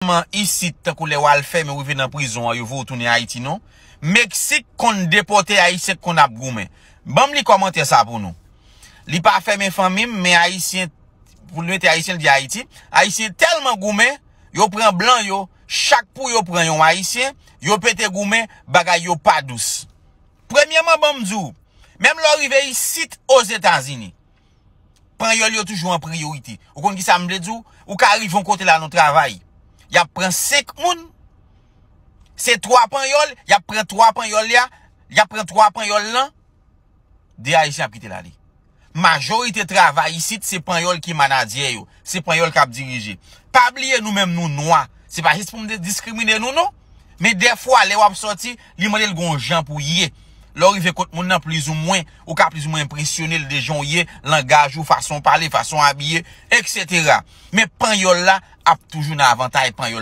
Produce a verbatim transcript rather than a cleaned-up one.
Sèlman isit, tankou lè w al fèmen, ou rive nan prizon an, yo voye w tounen Ayiti, non. Meksik konn depòte Ayisyen k konn ap goumen. Ban m li kòmantè sa pou nou. Li pa fèmen fanmi m, men Ayisyen, pou l mete Ayisyen, l di Ayiti. Ayisyen tèlman goumen, yo pran blan yo, chak kou yo pran yon Ayisyen, yo pete goumen, bagay yo pa dous. Premyèman, ban m di w, menm lè w rive isit Ozetazini, panyòl yo toujou an priyorite. Ou konn ki sa m vle di w? Ou ka rive yon kote la nan travay, y ap pran senk moun, se twa panyòl, y ap pran twa panyòl la, y ap pran twa panyòl lan, de Ayisyen ap kite l ale. Majorite travay isit, se panyòl ki manadyè yo, se panyòl k ap dirije. Pa bliye nou menm nou nwa, se pa jis pou m de- diskrimine nou non. Men dèfwa, lè w ap sòti, li mande l gon jan pou ye. Lè w rive kot moun nan, plizoumwen, ou ka plizoumwen enpresyone l de jan w ye, langaj ou, fason w pale, fason w abiye, etsetera. Men panyòl la ap toujou nan avantay panyòl.